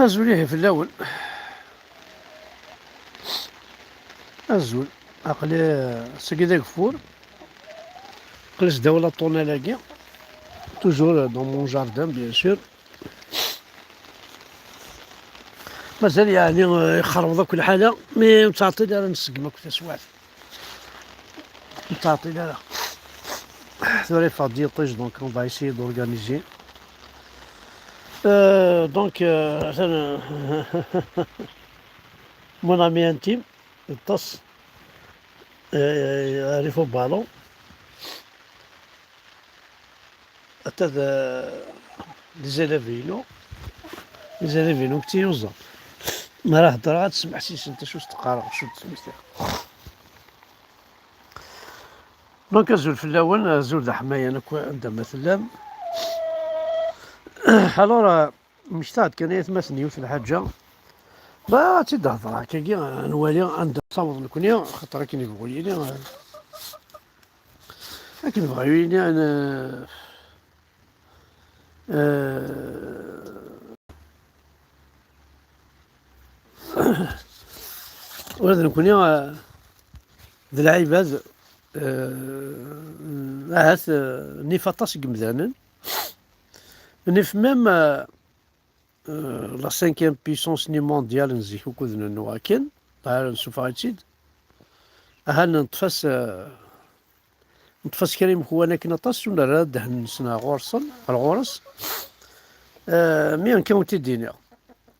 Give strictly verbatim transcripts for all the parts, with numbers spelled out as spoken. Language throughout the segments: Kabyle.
Azul ihi fell-awen. Azul. Aql-i, sagi d ageffur. Aql-i sdaw la tonelle-agi. Toujours dans mon jardin, bien sûr. Mazal yeɛni, euh, ixerbeḍ akk lḥala, mi ur nettɛeṭṭil ara nseggem akk taswiɛt. Ur nettɛeṭṭil ara. Tura yeffeɣ-d yiṭij, donc on va essayer d'organiser. Euh, donc, euh, atan, mon ami intime, yeṭṭes, euh, rrif uballon. Ata d, d les élèves-inu. Les élèves-inu deg tiyuẓa. Mi ara heddreɣ, ad smeḥsisent acu s-qqareɣ, acu d-smektiɣ. Donc, azul fell-awen, azul d aḥmayan akk anda ma tellam. Alors, euh, mmektaɣ-d kan ay atmaten yiwet n lḥaǧa. Ba, ad tt-id-hedreɣ akkagi, ad nwali anda nessaweḍ nekni, xaṭer akken yebɣu yili, euh, akken yebɣu yili, euh, euh, ula d nekni, euh, d lɛibad, euh, ahat, euh, nif aṭas n yemdanen, nif même, euh, euh, la cinquième puissance ni mondiale n zik ukud n wakken, ara nsufeɣ-itt-id. Aha neṭṭef-as, euh, neṭṭef-as kra imekwan akken aṭas, ur nerra ddehn-nsen ar ɣur-sen, ar ɣur-s. Euh, mi akka ur t-id-iniɣ.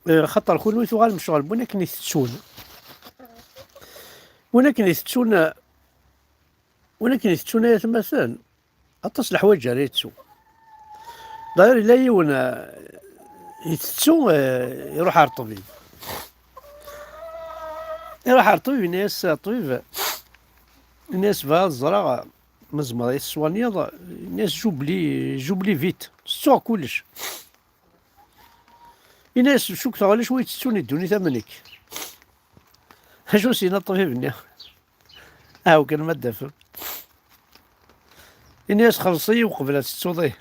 Euh, xaṭer kunwi tuɣalem ccɣel n win akken i tettun. Win akken i tettun, euh, win akken i tettun ay atmaten, aṭas n leḥwayeǧ ara yettu. D'ailleurs, yella yiwen, euh, itettu, euh, iruḥ ar ṭṭbib. Iruḥ ar ṭṭbib, yenna-yas, "A ṭṭbib," yenna-yas, "bɣiɣ ad ẓreɣ ma tzemreḍ ad yi-teswaniyeḍ." Yenna-yas, "J'oublie, j'oublie vite, tettuɣ kullec." Yenna-yas, "Cukkteɣ ulac wa yettettun di ddunit am nekk." Acu s-yenna ṭṭbib-nni? Aw kan ma d-tafem. Ini-as, "Xelleṣ-iyi uqbel ad tettuḍ, ih."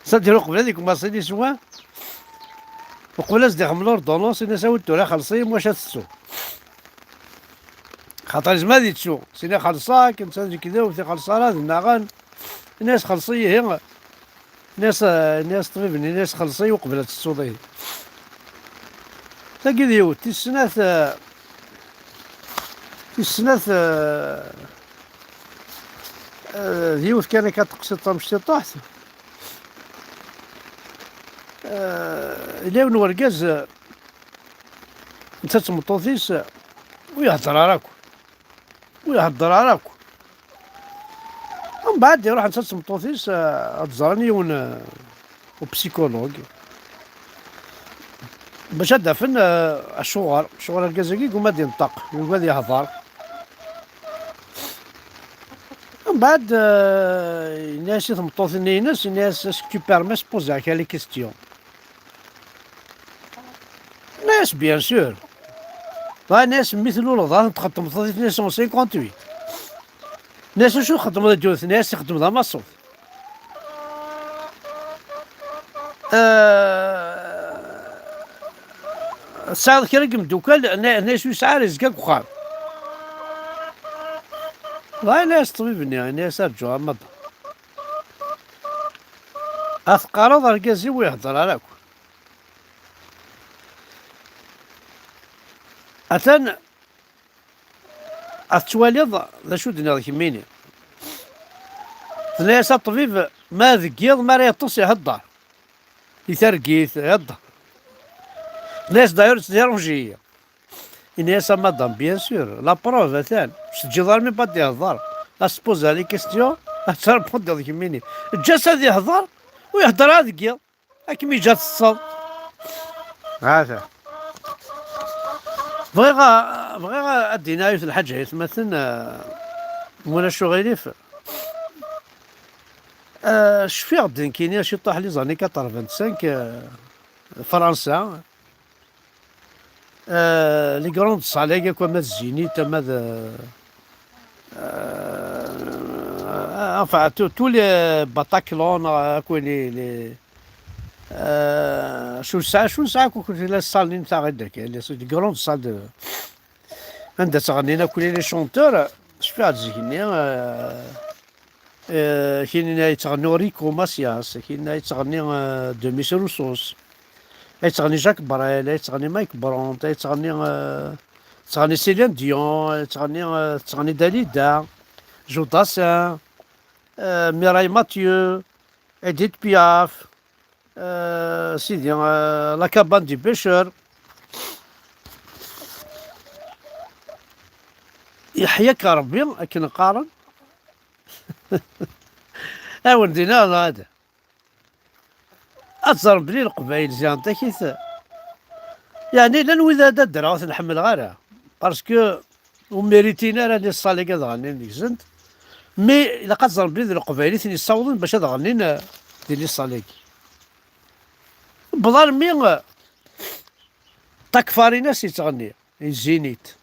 C'est-à-dire uqbel ad ikumaṣi les soins, uqbel ad s-d-ixdem l'ordonnance, ini-as, "Awi-d tura xelleṣ-iyi, mwac ad tettu." Xaṭer yezmer ad yettu. Sini xelṣeɣ-k, netta d lekdeb, ur t-ixelleṣ ara, d nnaɣen. Ini-as, "Xelleṣ-iyi, ihi." Ini-as, eh, ini-as ṭṭbib-nni, ini-as, "Xelleṣ-iyi uqbel ad tettuḍ, ihi." Tagi d yiwet. Tis snat, eh, tis snat, eh, eh, d yiwet kan akka teqsiṭ tamectiṭuḥt. Eh, yella yiwen n urgaz, eh, netta d tmeṭṭut-is, eh, ur ihedder ara akk. Ur ihedder ara akk. Mbeɛd iruḥ netta d tmeṭṭut-is, eh, ad ẓren yiwen, eh, upsikulug. Bac ad d-afen, eh, acuɣer. Acuɣer argaz-agi yeguma ad yenṭeq, yugad ad yehder. Mbeɛd, eh, yenna-yas i tmeṭṭut-nni-ines, yenna-yas, "Est-ce que tu permets se poser-ak les questions?" Tenna-yas, "Bien sûr." Dɣa yenna-yas, "Mi tluleḍ, ad txeddmeḍ di tnason cinquante-huit." Tenna-yas, "Acu txeddmeḍ a d-yiwet?" Tenna-yas, "Ixeddem d amaṣut." "Eh, tesɛiḍ kra n yemdukal?" Tenna-yas, "Ur yesɛi ara, yezga deg uxxam." Dɣa yenna-yas ṭṭbib-nni, yenna-yas, "Rǧu a madam. A teqqareḍ argaz-iw ur ihedder ara akk. Atan ad tettwaliḍ d acu d-nniɣ d kemmini." Tenna-yas, "A ṭṭbib, ma deg yiḍ, mi ara yeṭṭes, ihedder. Di targit, ihedder." Tenna-yas, "D'ailleurs, yettdiranji-yi." Yenna-yas, "A madam, bien sûr, la preuve, atan. Ur s-teǧǧiḍ ara mi pas d-ihedder. Ad s-poser les questions, ad s-répondre d kemmini. Eǧǧ-as ad ihedder, ur ihedder ara deg yiḍ. Ad kem-yeǧǧ ad teṭṭseḍ." Hata. Bɣiɣ a, bɣiɣ a, ad d-iniɣ yiwet n lḥaǧa, ay atmaten, eh, ma ulac uɣilif. Eh, cfiɣ-d nekkini ciṭuḥ les années quatre-vingt-cinq, eh, Fransa. Euh, les grandes salles, comme Zénith, comme, euh, euh, enfin, tous, tous les Bataclan, euh, quoi, les, les, Euh, acu nesɛa, acu nesɛa akk, akk la salle-nni n taɣilt-agi, les, les grandes salles de, anda ttɣennin akk les chanteurs, cfiɣ-d zik-nni, euh, euh, kinin ay yettɣenni Rico Macias, kinin ay yettɣenni, euh, Demis Roussos, ay yettɣenni Jacques Brel, ay yettɣenni Mike Brandt, ay yettɣenni, euh, tettɣenni Céline Dion, ay yettɣenni, euh, tettɣenni Dalida, Joe Dassin, euh, Mireille Mathieu, Edith Piaf, euh, sidi, euh, La Cabane des Pêcheurs. Yeḥya-k Rebbi, akken qqaren. Awen dina hada. Ad ẓren belli Leqbayel ziɣen takit. Yeɛni llan wid ad ddreɣ ur ten-ḥemmleɣ ara. Parce que ur méritin ara les salles-agi ad ɣennin deg-sent. Mais ilaq ad ẓren belli d Leqbayel i ten-yessawḍen bac ad ɣennin, euh, di les salles-agi. Wwḍen armi, euh, Takfarinas yettɣenni i Zénith.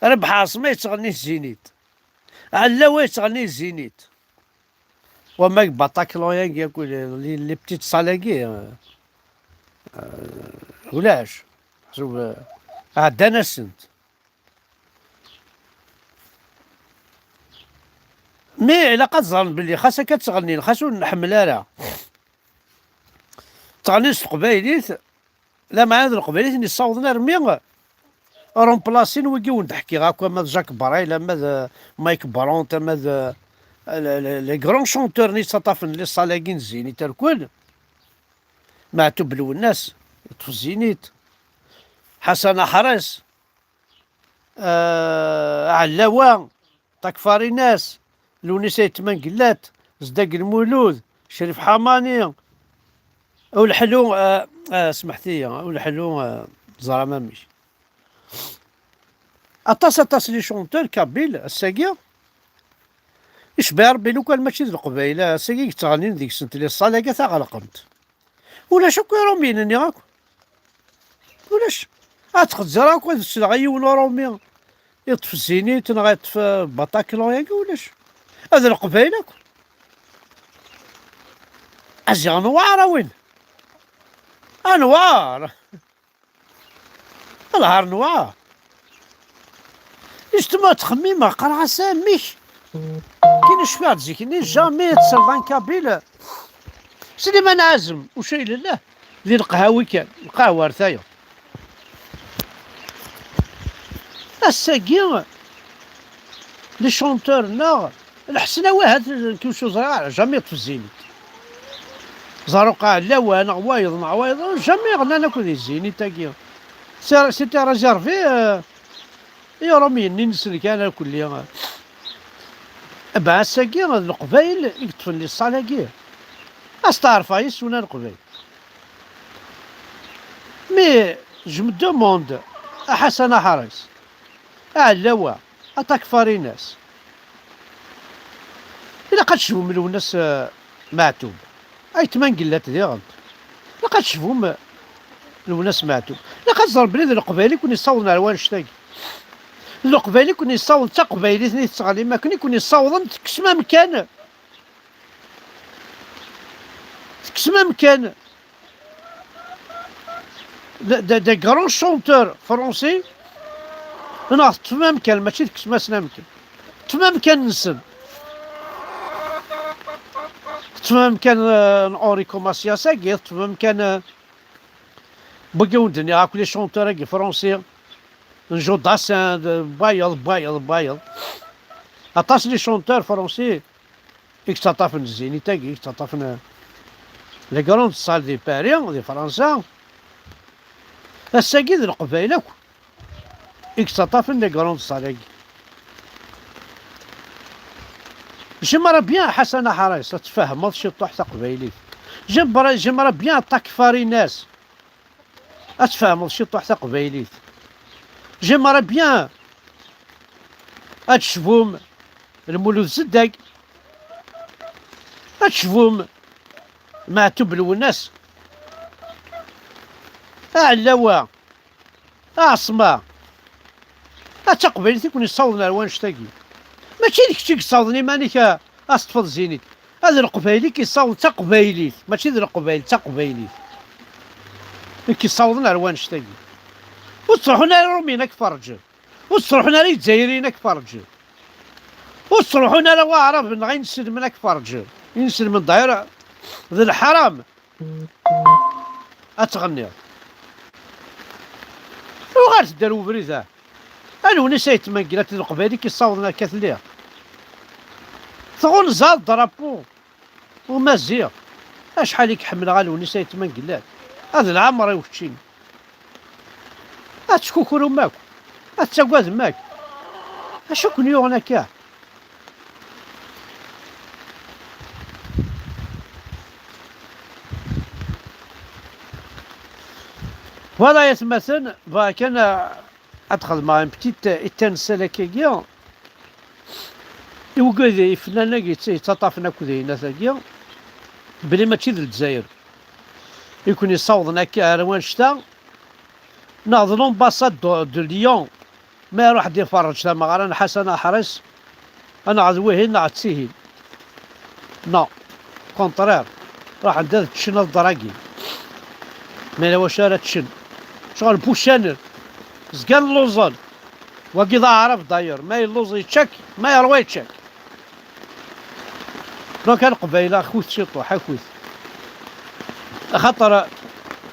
Rabeḥ Ɛaṣma yettɣenni i Zénith. Ɛellawa yettɣenni i Zénith. Wama deg Bataclan-agi akk, les, les petites salles-agi, euh, euh, ulac. Ḥsub, euh, ɛeddan-asent. Mais ilaq ad ẓren belli xas akka ttɣennin, xas ur nḥemmel ara. Ttɣennin s teqbaylit, lameɛna d leqbaylit i ten-yessawḍen armi remplasin wigi wen-d-ḥkiɣ akk, ama d Jacques Brel, ama d, euh, Mike Brandt, ama d, euh, les, les, les grands chanteurs-nni yettaṭṭafen les salles-agi n Zénith irkul. Meɛtub Lwennas, yeṭṭef Zénith. Ḥasan Aḥris, euh, Ɛellawa, Takfarinas, Lewnis Ayt Mengellat, Zeddak Lmulud, Crif Ḥamani, Uleḥlu, euh, euh, smeḥt-iyi, Uleḥlu, euh, ẓer amek. Aṭas, aṭas les chanteurs kabyles, ass-agi, icebbeɛ Rebbi lukan mačči d Leqbayel, ass-agi i yettɣennin deg-sent les salles-agi ad ɣelqent. Ulac akk Iṛumyen-nni akk. Ulac. Ad txezzireɣ akk ad sleɣ i yiwen Uṛumi yeṭṭef Zénith neɣ yeṭṭef, euh, Bataclan-agi, ulac. Ad Leqbayel akk. Aziɣ newɛer a win. Anwar. Lhar newɛer. Justement, ttxemmimeɣ, qqareɣ-as amek. Kina cfiɣ-d zik-nni, jamais ad tesleḍ un kabyle. Sliman Ɛazem, ucayel llah, di leqhawi kan, lqahwa ar tayeḍ. Ass-agi, les chanteurs-nneɣ, Lḥesnawi ahat, nekk ur ẓriɣ ara, jamais yeṭṭef Zénith. Ẓaruq Ɛellawa neɣ wayeḍ neɣ wayeḍ, jamais ɣennan akk di Zénith-agi. C'est, c'était réservé, euh, i Iṛumyen-nni-nsen kan irkelli. Aba ass-agi d Leqbayel i yeṭṭfen les salles-agi. Asteɛref-a yes-wen a Leqbayel. Mais je me demande, a Ḥasan Aḥris, a Ɛellawa, a Takfarinas, ilaq ad tecbum Lwennas, eh, Meɛtub. Ayt Mengellat diɣen. Ilaq ad tecbum, eh, Lwennas Meɛtub. Ilaq ad ẓren belli d Leqbayel i ken-yessawḍen ar wannect-agi. D Leqbayel i ken-yessawḍen, d taqbaylit-nni tettɣennim akken i ken-yessawḍen, tekksem amkan. Tekksem amkan. Des, des, des grands chanteurs français, neɣ teṭṭfem amkan, mačči tekksem-asen amkan. Teṭṭfem amkan-nsen. Teṭṭfem amkan, euh, n Enrico Macias-agi, teṭṭfem amkan, euh, n wigi wen-d-nniɣ akk les chanteurs-agi français, n Joe Dassin, d wayeḍ, wayeḍ, wayeḍ. Aṭas les chanteurs français i yettaṭṭafen Zénith-agi, i yettaṭṭafen, euh, les grandes salles di Paris, di Fransa. Ass-agi d Leqbayel akk i yettaṭṭafen les grandes salles-agi. J'aimerais bien, Ḥasan Aḥris, ad tfehmeḍ ciṭuḥ taqbaylit. J'aimerais, j'aimerais bien, Takfarinas, ad tfehmeḍ ciṭuḥ taqbaylit. J'aimerais bien ad tecbum Lmulud Zeddag, ad tecbum Meɛtub Lwennas, Aɛellawa, Aɛṣma, a taqbaylit i ken-yessawḍen ar wannect-agi. Mačči d kečč i yessawḍen iman-ik a, a s-teṭṭfeḍ Zénith. Ad Leqbayel i k-yessawḍen d taqbaylit, mačči d Leqbayel, d taqbaylit i k-yessawḍen ar wanect-agi. Ur ttruḥun ara Iṛumyen ad k-ferrǧen. Ur ttruḥun ara Izzayriyen ad k-ferrǧen. Ur ttruḥun ara Waɛraben neɣ inselmen ad k-ferrǧen. Inselmen, d'ailleurs, d leḥram ad tɣenniḍ. Uɣal-d ar ubrid-a. A Lewnis Ayt Mengellat, d Leqbayel i k-yessawḍen akka telliḍ. Tɣunzaḍ drapeau Umaziɣ. Acḥal i k-ḥemmleɣ a Lewnis Ayt Mengellat. Ad leɛmer i keččini. Ad tetkukrum akk. Ad tettagadem akk. Acu ken-yuɣen akka? Voilà, ay atmaten, bɣiɣ kan, euh, ad xedmeɣ une petite, euh, étincelle akkagi. I wigad ifellanen-agi yett-, yettaṭṭafen akk dinat-agi, belli mačči d Lezzayer i ken-yessawḍen akka ar wanect-a, neɣ d l'ambassade de, de Lyon, ma iruḥ ad iferreǧ tameɣra n Ḥasan Aḥris, neɣ d wihin neɣ d tihin. Non, contraire, ruḥen-d ad ččen, ad ḍragin. Ma yella wacu ara ččen, ccɣel bucaner, zgan lluẓen. Wagi d aɛrab d'ailleurs, ma yelluẓ yeččak, ma yerwa yeččak. Donc a Leqbayel, akut ciṭuḥ, akut. Axaṭer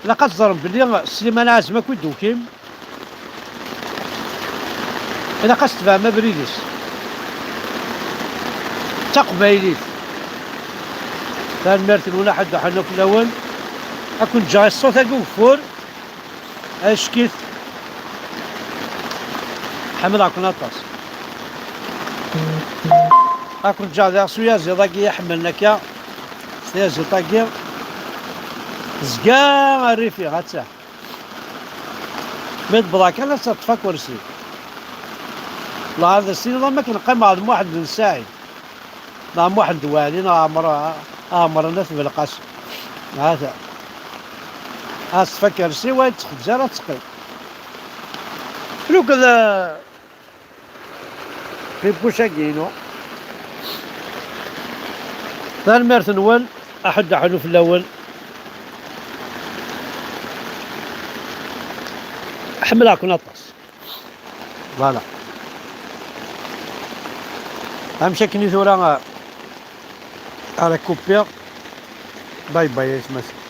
ilaq ad teẓrem belli Sliman Ɛazem akk i d-tukim, ilaq ad s-tebɛem abrid-is. D taqbaylit. Tanemmirt-nwen, aḥuddu ḥennu fell-awen. Ad ken-ǧǧeɣ i ṣṣut-agi ugeffur. Ackit. Ḥemmleɣ-ken aṭas. Ad ken-ǧǧeɣ diɣ s uyaziḍ-agi i ḥemmlen akka. S tyaziḍt-agi. Tezga rrif-iɣ, atta. Mi d-wwḍeɣ kan ad teṭṭef akersi. Lɛaḍ, tessneḍ am akken qqimeɣ d Muḥend N Saɛid, neɣ Muḥend Waɛli, neɣ Ɛmer, Ɛmer n At Belqasem. Hata. Ad teṭṭef akersi, wa yettxezzir ad teqqim. Lukan, eh, fi puc-agi-inu. Tanemmirt-nwen, aḥuddu ḥennu fell-awen. Ḥemmleɣ-ken aṭas. Voilà. Amek akken i tura, ara kuppiɣ. Bye bye, ay atmaten.